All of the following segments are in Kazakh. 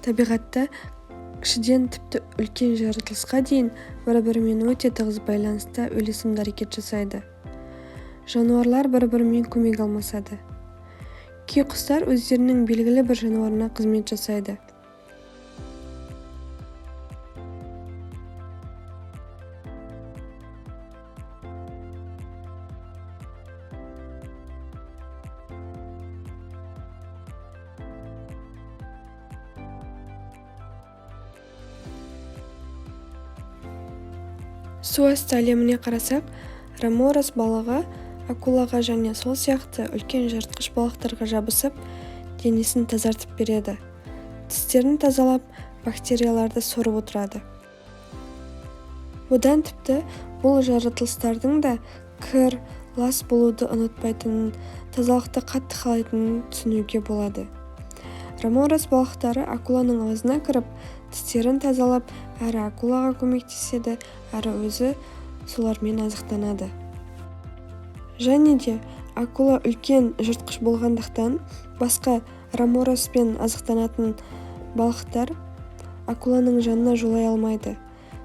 Табиғатта кішіден тіпті үлкен жаратылысқа дейін бір-бірімен өте тығыз байланыста үйлесімді әрекет жасайды. Жануарлар бір-бірімен көмек алмасады. Кей құстар өздерінің белгілі бір жануарына қызмет жасайды. Су асты әлеміне қарасақ, раморос балығы акулаға және сол сияқты үлкен жыртқыш балықтарға жабысып, денесін тазартып береді. Тістерін тазалап, бактерияларды сорып отырады. Бұдан тіпті бұл жаратылыстардың да кір, лас болуды ұнатпайтынын, тазалықты қатты қалайтынын түсінуге болады. Раморос балықтары акуланың аузына кіріп, тістерін тазалап, әрі акулаға көмектеседі, әрі өзі солармен азықтанады. Және де акула үлкен жыртқыш болғандықтан, басқа рамороспен азықтанатын балықтар акуланың жанына жолай алмайды.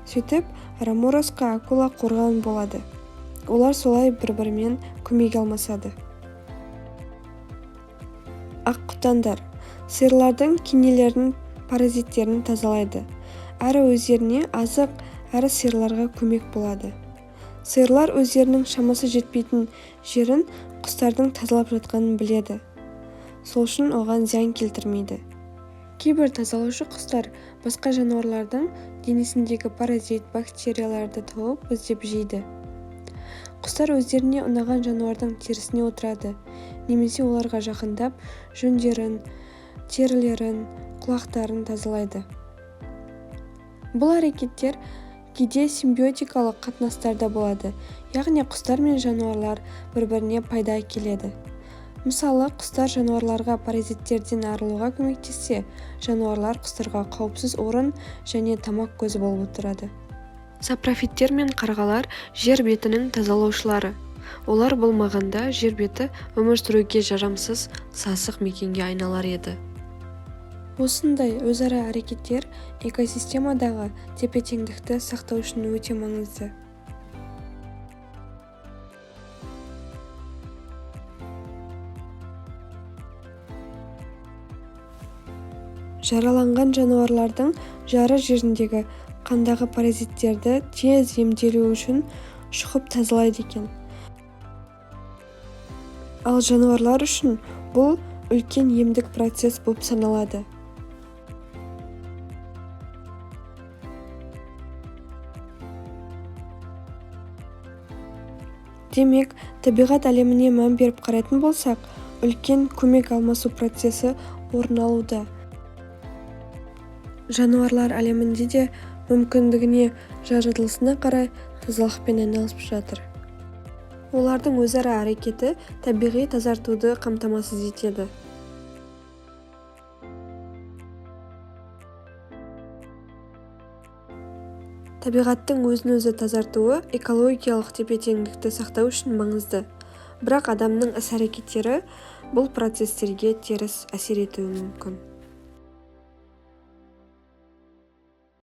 Сөйтіп, раморосқа акула қорған болады. Олар солай бір-бірімен көмек алмасады. Аққұтандар сиырлардың кенелерін, паразиттерін тазалайды. Әрі өздеріне азық, әрі сиырларға көмек болады. Сиырлар өздерінің шамасы жетпейтін жерін құстардың тазалап жатқанын біледі. Сол үшін оған зиян келтірмейді. Кейбір тазалаушы құстар басқа жануарлардың денесіндегі паразит, бактерияларды тауып іздеп жейді. Құстар өздеріне ұнаған жануардың терісіне отырады, немесе оларға жақындап, жүндерін, терілерін, құлақтарын тазалайды. Бұл әрекеттер кейде симбиотикалық қатынастарда болады, яғни құстар мен жануарлар бір-біріне пайда әкеледі. Мысалы, құстар жануарларға паразиттерден арылуға көмектессе, жануарлар құстарға қауіпсіз орын және тамақ көзі болып отырады. Сапрофиттер мен қарғалар жер бетінің тазалаушылары. Олар болмағанда жер беті өмір сүруге жарамсыз сасық мекенге айналар еді. Осындай өзара әрекеттер экосистемадағы тепе-теңдікті сақтау үшін өте маңызды. Жараланған жануарлардың жара жеріндегі қандағы паразиттерді тез емделу үшін шұқып тазалайды екен. Ал жануарлар үшін бұл үлкен емдік процесс болып саналады. Демек, табиғат әлеміне мән беріп қарайтын болсақ, үлкен көмек алмасу процесі орын алуда. Жануарлар әлемінде де мүмкіндігіне, жаратылысына қарай тазалықпен айналысып жатыр. Олардың өзара әрекеті табиғи тазартуды қамтамасыз етеді. Табиғаттың өзін-өзі тазартуы экологиялық тепе-теңдікті сақтау үшін маңызды. Бірақ адамның іс-әрекеттері бұл процестерге теріс әсер етуі мүмкін.